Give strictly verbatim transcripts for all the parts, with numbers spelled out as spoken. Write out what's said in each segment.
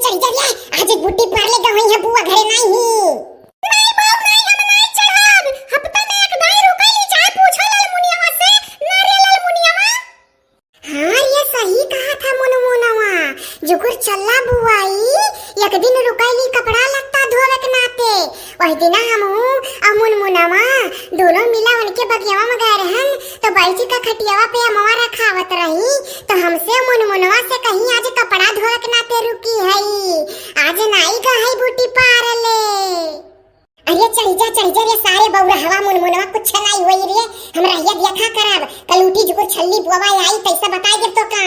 चढ़ जा रे, आज बूटी पार ले गवई है बुआ घरे नाई ही। नाई बाऊ, नाई, हम नाई चढ़ब। हफ्ता में एक दाई रुकई ली, चाहे पूछो ललमुनियावा से, ना रे ललमुनियावा। हाँ, ये सही कहा था मुनमुनवा। जुगुर चल्ला बुआई, एक दिन रुकई ली कपड़ा लत्ता धोवे के नाते। वही दिना हमहू अउ मुनमुनवा दोनों मिला उनके बगियावा में गए रहन, तो बैठी का खटियावा पे अमवा रखावत रही, तो हमसे मुनमुनवा से कहीं आज कपड़ा धोवे के नाते रुकी हई, आज नाई गहई बूटी पार ले। अरे चढ़ जा, चढ़ जा रे सारे बौरहवा मुनमुनवा, कुछ नाई होई रे, हम रहिया देखा करब, कलूटी जुगुर छल्ली बुआवा आई तैसे बताई देब तो का।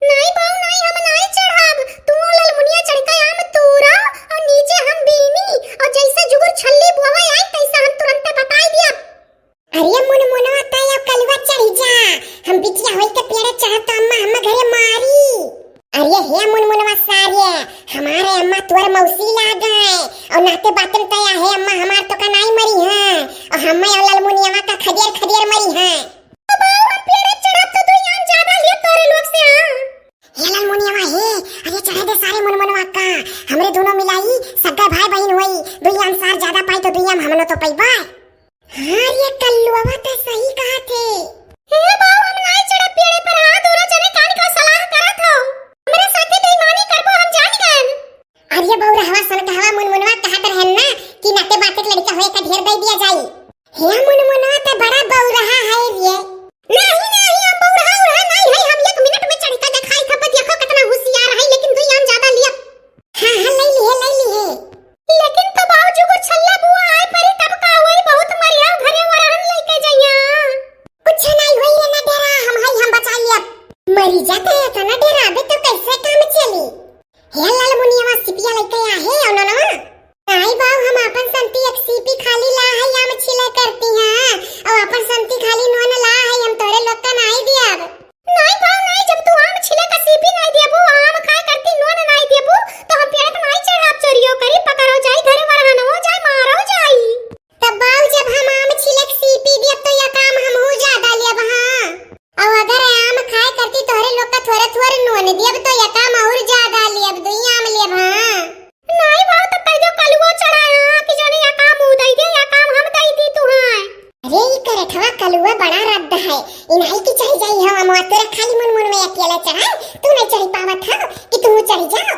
नाई बाऊ नाई, हम नाई चढ़ब। तू ललमुनिया चढ़ के आम तूरा अउ नीचे हम बीनी अउ जैसे जुगुर छल्ली बुआवा आई तैसे हम तुरंते बताई दियब। अरे मुनमुनवा तय अब कलुआ चढ़ जा, हम बिटिया होई के पेड़े चढ़ब त अम्मा हम घरे मारी। अरे हे मुनमुनवा सारे, हमारे अम्मा तोर मौसी लागे अउ नाते बातन तय हे अम्मा हमार तो का नाई मरी है अउ हमें अउ ललमुनियावा का खदेर खदेर मरी है। अब आओ, हम पेड़े चढ़ब तो दुई आम ज्यादा लिए तोरे लोग से, हाँ। हे ललमुनियावा हे, अरे चढ़े दे सारे मुनमुनवा का, हमरे दोनों मिलाई सगा भाई बहिन होई, दुई आम सार ज्यादा पाई तो दुई आम हमनो तो पइबा। हाँ रे कल्लुआ तो सही कहा थे। हे बाऊ, हम नाई चढ़ब पेड़े पर, हाँ दोनों जने कान का सलाह करत हो, हमरे साथे बेईमानी करबो हम जान गन। अरे बौरहवा सन कहवा मुनमुनवा कहत रहन ना कि नाते बाते के लड़का होए का ढेर दे दिया जाई। हे मुनमुनवा त बड़ा बौरहा है रे। नाही, नाही, हम बौरहा उरहा नाही है, हम एक मिनट में चढ़ के देखाई था, देखो कितना होशियार है, लेकिन दुई आम ज्यादा लिया। हाँ, हाँ, ले लिए, ले लिए। लेकिन तो बाऊ जुगुर छल्ला बुआ आए परी तब का होई, बहुत मरिया घरे वरहन लेके जइया। कुछ नाही होई रे, ना डेरा, हम हई, हम बचा लिया। मरी जाते है तो ना डेरा, अबे तो कैसे काम चली। हे ललमुनियवा सिपिया लइके आहे, अउ ननवा? नाई बाऊ, हम आपन संती एक सीपी खाली ला है, आम छिले करती हैं, अउ आपन संती खाली नोन ला है, हम तोरे लोग का नाई दियब। नाई बाऊ नाई, जब तू आम छिले का सीपी नाई देबू, आम खाए करती नोन नाई देबू, तो हम पेड़त नाई चढ़ाब, चोरियो करी, पकड़ो जाई, घरे वरहन हो जाए, मारो जाई। तब बाऊ जब हम आम छिले का सीपी देब तो या काम हमहू ज्यादा लेब, हाँ। अउ अगर आम खाए करती तोहरे लोग का थोरे थोरे नोन दियब तो या काम अउर ज्यादा लियब, दुई आम लियब, हाँ। नाई बाऊ, तो कह दो कलुओ चढ़ाया कि जोने या काम ऊ दई दे, या काम हम दई दी तुहाय। अरे ई करठवा कलुआ बड़ा रद्द है, इनाई की चढ़ जाई हो, हम तोरा खाली मुनमुन में अकेला चढ़ाए, तू नहीं चढ़ पावत हो कि तू चढ़ जाओ।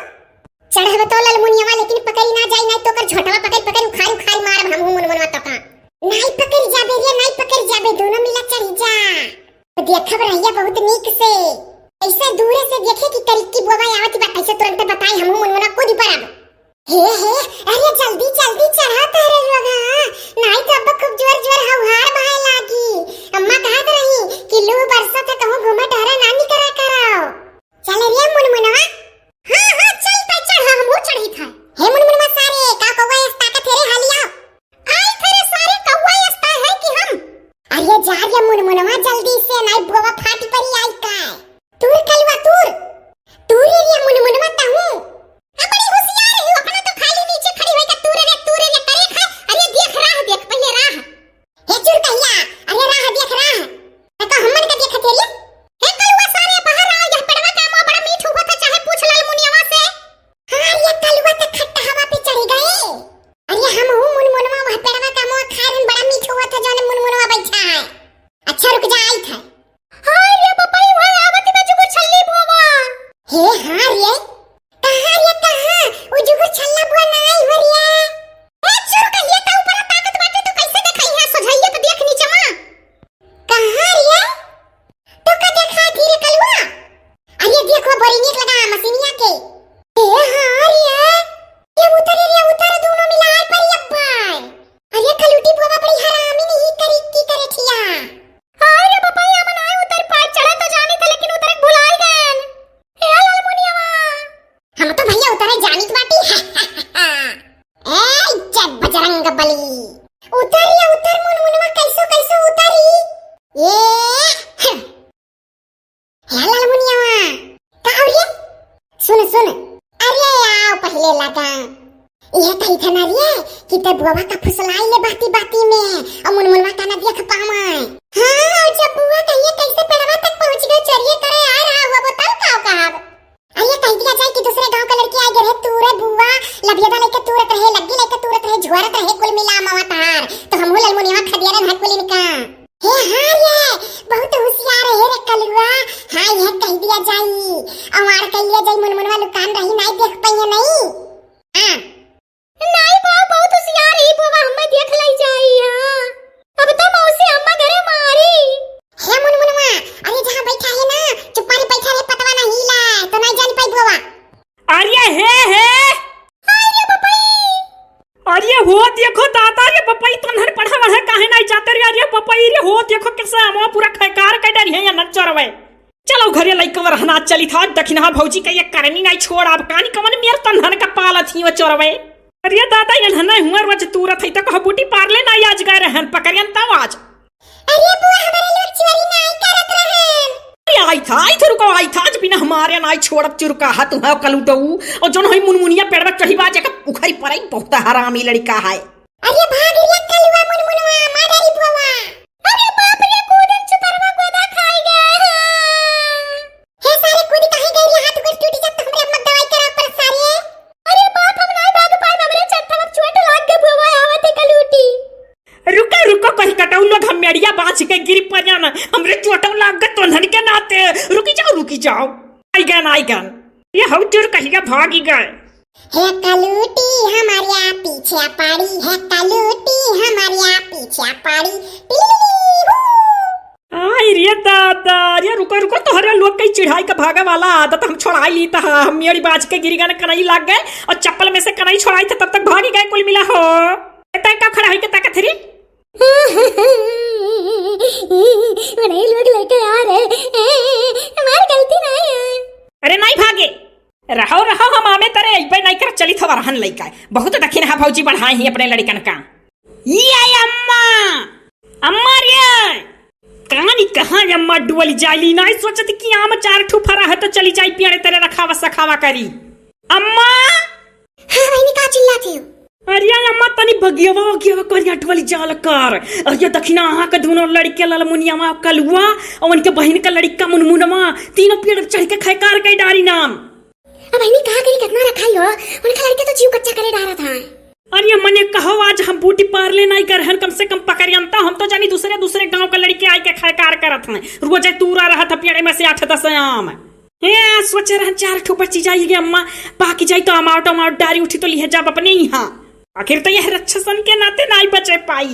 चढ़ब तो ललमुनियवा, लेकिन पकड़ी ना जाई, नहीं तो कर झोटवा पकड़ पकड़ उखाड़ उखाड़ मारब हमहू मुनमुनवा तो का। नहीं पकड़ जाबे रे, नहीं पकड़ जाबे, दोनों मिला चढ़ जा। देखब रहिया बहुत नीक से। ऐसे दूरे से देखे कि करिक्की बुआ आवत बा, ऐसे तुरंत बताई हमहू मुनमुना कूद पड़ब। हे, हे, अरे जल्दी, जल्दी चढ़ा तारे लोग, हाँ। नाई तो अब खूब जोर, जोर हौहार बहाए लागी। अम्मा कहत रही कि लू बरसत है, कहूँ घूमे टहरे ना निकरा करो। चल रे मुनमुनवा। हाँ, हाँ, चल त चढ़ा, हमहू चढ़ी था। हे मुनमुनवा सारे, का कौवा एस ताकत है रे हालिया? आई थे रे सारे, कौवा एस्ता है कि हम? अरे जा रे मुनमुनवा जल्दी से, नाई बोवा फाटी परी आई का। तूर कलवा तूर। तूर रे मुनमुनवा तहू। आ बड़ी होशियार है, अपना तो खाली नीचे खड़ी होई का तूर रे, तूर रे करे खा। अरे देख राह देख, पहले राह। हे चुरकहिया, अरे राह देख राह। त का हमन का देखत है रे? हे कलुआ सारे, बाहर आओ, यह पेड़वा का अमवा बड़ा मीठ हुआ था, चाहे पूछ लाल मुनियवा से। हाँ, ये कलुआ त खट्टा हवा पे चढ़ गए। अरे हम हूँ मुनमुनवा, वह पेड़वा का अमवा खाए रहन, बड़ा मीठ हुआ था, जौन मुनमुनवा बैठा है। अच्छा रुक जा, आई था। हाय रे बपई, वह आवत बा जुगुर छल्ली बोवा। हे हाँ रे, कहाँ रे कहाँ? उ जुगुर छल्ला बुआ ना आई हो रे। ए चुरकहिया, त ऊपर ताकत बाटे तो कैसे देखाई है? सोझाइया तो देख नीचवा। कहाँ रे? तो का देखा धीरे कलुआ? अरे देखो बड़ी नीक लगा मशीनिया के। ए हाँ रे, ये उतर रे, उतर दोनों मिला आए पर अब्बा। अरे कलूटी बोवा बड़ी हरामी नहीं करी की करे ठिया। हाय रे बपैया, मन आए उतर पार चढ़े तो जानी था, लेकिन उतरे भुलाई गए। ए लाल मुनियावा। हम तो भैया उतरे जानित बाटी। ए, जय बजरंग बली। उतर या उतर मुनमुनवा, कैसो कैसो उतरी। ए, हं। हे लाल मुनियावा। का हो रे? सुन, सुन। अरे आओ पहले लगा। यह कही था ना रे कि ते बुआ का फुसलाई ले बाती बाती में, और मुनमुनवा का ना देख पावे। हाँ, जब बुआ कहिए कैसे पेड़वा तक पहुँच गए, चोरिये करे आ रहा हुआ, वो तब का कहब? अरे कह दिया जाए कि दूसरे गांव का लड़की आ गए रहे, तू लबियदा लइके तूरत रहे, लग्गी लइके तूरत रहे, झुआरत रहे कुल मिला अमवा तहार। तो हमहू ललमुनिया खदियारन है कुलिन का। हे हाँ रे, बहुत होशियार है रे कलुआ। हाँ, यह कह दिया जाई, अवार कह लिया जाई, मुनमुनवा लुकान रही, नाई देख पाइए नहीं। हाँ। नाई बा, बहुत होशियार ही बोवा, हमें देख लई जाई, हाँ। अब तो मौसी अम्मा घरे मारी। हे मुनमुनवा, अरे जहाँ बैठा है ना, चुप्पा रे बैठा रे, पतवा ना हिला, तो नाई जान पाई बोवा। अरे हे, हे। अरे बपई। अरे हो देखो दादा, रे बपई, तन्हन पढ़ा वढ़ा काहे नाई जाते रे? अरे बपई रे, हो देखो कैसे अमवा पूरा खैकार के डरी है या न चोरवे। चलो घरे लइकवा रहना चली था, दखिनहा भौजी के ये करनी नाई छोड़, अब कानी कवन मेर तन्हन का पालत ही वो चोरवे। अरे दादा, ये ना हुआ रोज तूरत है तो कहो बूटी पारले नाई आज गए रहन, पकड़ियन तब आज। अरे बुआ, हमारे लोग चोरी नाई करत रहन। अरे आई था, आई था, रुको, आई था, आज बिना हमारे नाई छोड़ब चुरका हाथ है कलूटऊ, और जोन है मुनमुनिया पेड़वा चढ़ी बाजे का उखरी परई, बहुत हरामी लड़का है। अरे भाग रे कलुआ मुनमुनवा, मार डारी बुआ। अरे बाप रे, कूदन चुतरवा गोदा खाई गए। हे सारे कूद काहे गए रे, हाथ गोड़ टूट जात तो हमरे अम्मा दवाई करा पर सारे। अरे बाप, हम नाई भाग पाए, हमरे चट्टा में चोट लाग गए, बुआ आवत है कलूटी। रुको, रुको, कही कटऊ लोग, हम मेड़िया बांच के गिर पड़न, हमरे चोटऊ लाग गए तोन्हन के नाते। रुकी जाओ, रुकी जाओ। आई गन, आई गन। ये हऊ चोर कहिया भागी गए। हे कलूटी हमारिया पीछे पड़ी, हे कलूटी हमारिया पीछे पड़ी। टिलिली हू। आई रे दादा, अरे रुको, रुको, तोहरे लोग कई चिढ़ाई का भागे वाला आदत हम छोड़ाई ली था। हम मेड़ी बाज के गिरी गन कनई लाग गए और चप्पल में से कनई छोड़ाई थे, तब तक भागी गए कुल मिला हो। ए, तै का खड़ा होई के ताकत रे? उन्हें लोग लेके आ रहे, हमारी गलती नहीं है। अरे नहीं भागे, रहो, रहो, हम आमे तरे अइबे नहीं कर, चली थवा रहन लइका। बहुत दखिनहा भौजी बढ़ाए ही अपने लड़कन का। ये आई अम्मा, अम्मा रे, कहानी कहाँ अम्मा डुअल जाली, नहीं सोचत कि आम चार ठू फरा है तो चली जाई पियारे तेरे रखावा सखावा करी। अम्मा। हाँ बहिनी, का चिल्लात हो? अरे अम्मा तनी बगियावा, बगियावा करिया डुअल जाल कर। अरे दखिनहा के दोनों लड़के ललमुनियावा कलुआ और उनके बहिन का लड़का मुनमुनवा, तीनों पेड़ चढ़ के खैकार के डारी नाम। अब बहिनी का करी, कितना रखाई हो, उनका लड़के तो जीव कच्चा करे डारा था। अरे मने कहो, आज हम बूटी पारले नाई कर हन, कम से कम पकड़ियन त। हम तो जानी दूसरे दूसरे गांव के लड़के आई के खैकार करत हैं, रोजे तूरा रहत है पेड़े में से आठ दस आम। हे सोचे रहन चार ठो बची जाई गे अम्मा, बाकी जाई तो अमाउट अमाउट डारी उठी तो लिहे जाब अपने यहाँ। आखिर तो यह रक्षसन के नाते नाई बचे पाई।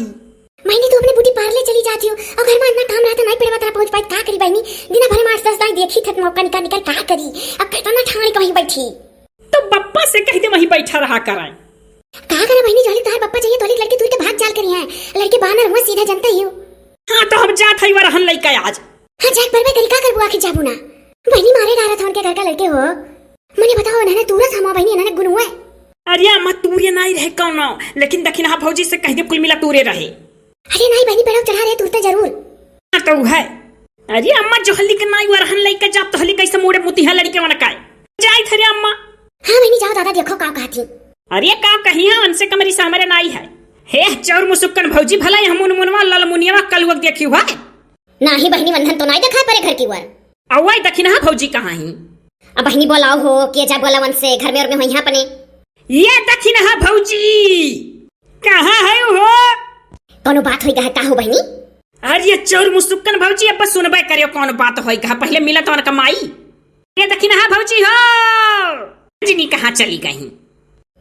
बहिनी, तू अपने बूटी पारले चली जाती हो, और घर में इतना काम रहता, नहीं पेड़वा तरह पहुंच पाई, का करी बहिनी? दिना भर में आठ दस दाई देखी थक मौका निकाल निकाल, का करी? अब कितना ठाणी कहीं बैठी। तो बप्पा से कह दे, वहीं बैठा रहा कराए। का करे बहिनी, जोहली तोहार बप्पा चाहिए, तोहली लड़के तूर के भाग जाल करी हैं, लड़के बानर हुआ सीधा जनते ही हो। हाँ, तो हम जात हई वरहन लइका आज। हाँ, जाए परबे करी, का करबू, आखिर जाबू ना? बहिनी, मारे डारत हैं उनके घर का लड़के हो। मने बताओ, इन्होंने तूरा था माँ बहिनी, इन्होंने गुन हुआ है। अरे अम्मा, तूरे नाई रहे कौनो, लेकिन दखिनहा भौजी से कह दे कुल मिला तूरे रहे। अरे नाई बहिनी, पेड़वा चढ़ा रहे, तूरते जरूर। हाँ, तो है। अरे अम्मा, जोहली के नाई वरहन लइका जाब, तोहली कैसे मूड़े मुतिहा लड़के वन काय? जाई थे रे अम्मा। हाँ बहिनी, जाओ दादा, देखो का कहती। अरे का कही है, उनसे कमरी से हमारे नाई है। हे चौर मुसुक्कन भौजी, भला यह मुनमुनवा ललमुनियावा कलुआ देखी हुआ है? नाही बहिनी, वंदन तो नाई देखा परे घर की वर। अवै दखिनहा भौजी कहाँ ही? अब बहिनी बोलाओ हो, के जा बोला वन से, घर में और में होई हैं अपने। ये दखिनहा भौजी, कहाँ है हो? कौनो बात होई गए का हो बहिनी? अरे ये चौर मुसुक्कन भौजी, अब सुनबे करियो कौन बात होई गए, पहले मिला तो उनका माई। ये दखिनहा भौजी हो, जिनी कहाँ चली गई?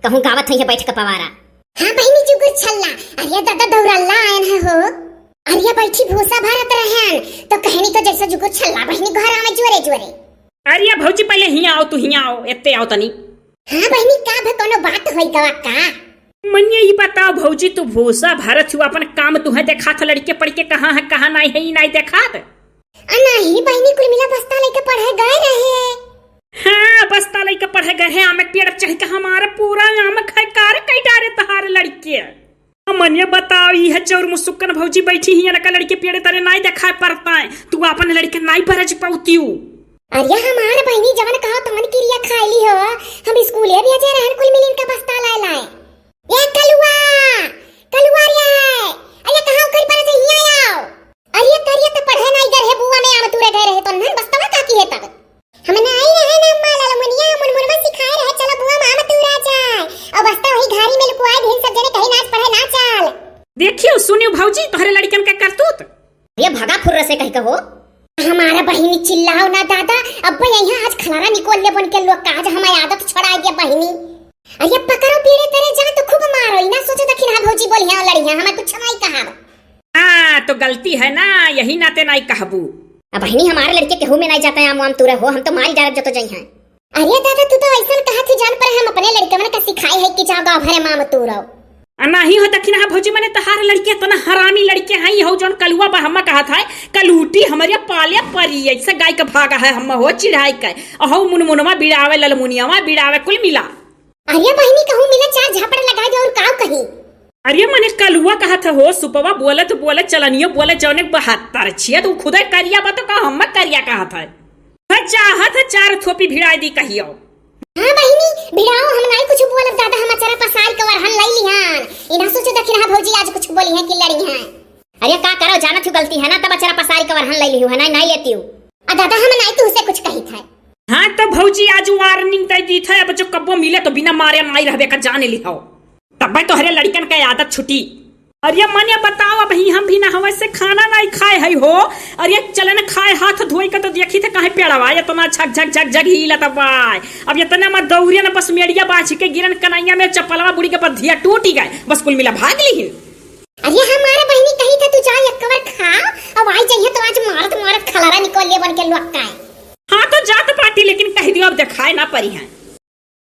कहूँ गावत है बैठ के पवारा। हाँ बहिनी जुगुर छल्ला, अरे दादा दौड़ल्ला आयन है हो। अरे बैठी भूसा भरत रहन, तो कहनी तो जैसे जुगुर छल्ला बहिनी घर आवे जोरे जोरे। अरे भौजी पहले हियाँ आओ, तू हियाँ आओ, एत्ते आओ तनी। हाँ बहिनी, का भे कौनो बात होई गवा का? मनिया ई बताओ भौजी, तू भूसा भरत हुआ अपन काम तुहे देखात लड़के पड़के कहाँ है, कहाँ नाई है, ई नाई देखात? आ नाही बहिनी, कुल मिला बस्ता लइके पढ़े गए रहे। हाँ, बस्ता लइके पढ़े गए रहे, आमे पेड़ चढ़ के हमारा पूरा आम खाए कार कई डारे तहार लड़के। मनिया बताओ, ई है चौर मुसुक्कन भौजी बैठी ही, इनका लड़के पेड़े तरे नाई देखाए पड़ता है, तू अपन लड़के नाई बरज पौतियू। अरे हमार बहिनी जवन कहो तवन किरिया खाइली हो, हम स्कूले भेजे रहन कुल मिलिन का बस्ता लाए लाए। ए कलुआ, कलुआ रे, अरे कहाँ उखड़ पड़े थे, हियाँ आओ। अरे करिया तो पढ़े नाई गए रहे बुआ में आम तूरे गए रहे तो नन बस्तवा काकी है तब। हम नाई रहे ना अम्मा, ललमुनिया मुनमुनवा सिखाए रहे, चलो बुआ में आम तूरा जाए। और सुनियो भौजी, तोहरे लड़िकन के करतूत। ये भगा फुर्र से कहि कहो। हमारा बहिनी चिल्लाओ ना दादा, अब यहाँ आज खलारा निकोल ले बन के लोग का, आज हमारी आदत छोड़ाइ दिया बहिनी। अरे पकड़ो पीड़े तरे जा तो खूब मारो, इना सोचो दखिन हा भौजी बोलिहैं लड़िहैं, हमार कुछ नाहीं कहा। हाँ, तो गलती है ना, यही नाते नाहीं कहबू। अब बहिनी हमारे लड़िके केहू में नाहीं जाता है, आम वाम तूरे हो, हम तो मारी डारब जतो जइहैं। अरे दादा, तू तो अइसन कहत ही जान पर हम अपने लड़िकवन का सिखाए है कि जाओ गाँव भरे माम तूरो। आ नाहीं हो दखिन हा भौजी, मने तोहार लड़िके इतना हरामी लड़िके हैं, ये हो जौन कलुआ बा हम्मा कहत है, कलूटी हमरे पाले परी, अइसे गाय के भागा है हम्मा हो चिढ़ाइ के। अहो मुनमुनवा बिड़ावे, ललमुनियावा बिड़ावे, कुल मिला। अरे बहिनी, कहूँ मिले चार झापड़ लगाइ दे और काव कही। अरे मने कलुआ कहत हो, सुपवा बोलत बोलत चलनियो बोलत जौने बहत्तर छिया, तू खुदे करिया बा तो का हम्मा करिया कहत है? है चाहत है चार थोपी भिड़ाइ दी कहियो। हाँ बहिनी, भिड़ाओ, हम नाहीं कुछ बोलब दादा, हम अचरा पसार के वरहन लइ लिहन। इना सोचो दखिन हा भौजी आज कुछ बोलिहैं कि लड़िहैं। अरे का करो, जानत हूँ गलती है ना, तब अचरा पसार के वरहन लइ लिहू है ना, नाहीं लेती हूँ। आ दादा, हम नाहीं तुहसे कुछ कहित है। हाँ तो भौजी आज warning दइ दीत है, अब जो कब्बो मिले तो बिना मारे नाहीं रहबे का जान लिहो। तब्बे तोहरे लड़िकन के आदत छुटी। अरे मने बताओ, अबहीं हम भी नहवै से खाना नाहीं खाए है हो। अरे चले न खाए हाथ धोइ के तो देखी थे काहे पेड़वा इतना झक झक झक झक हिलत बा। अब इतना मत दौड़े न, बस मेड़िया बाझि के गिरन कनइया में चप्पलवा बुड़ी के बधिया टूटि गए, बस कुल मिला भाग लिहिन। अरे हमारा बहिनी कही था तू जा एक कवर खा, अब आई जाइए तो आज मारत मारत खलारा निकोल ले बन के लुक्का है। हाँ तो जात बाटी, लेकिन कहि दियो अब देखाए ना परिहैं।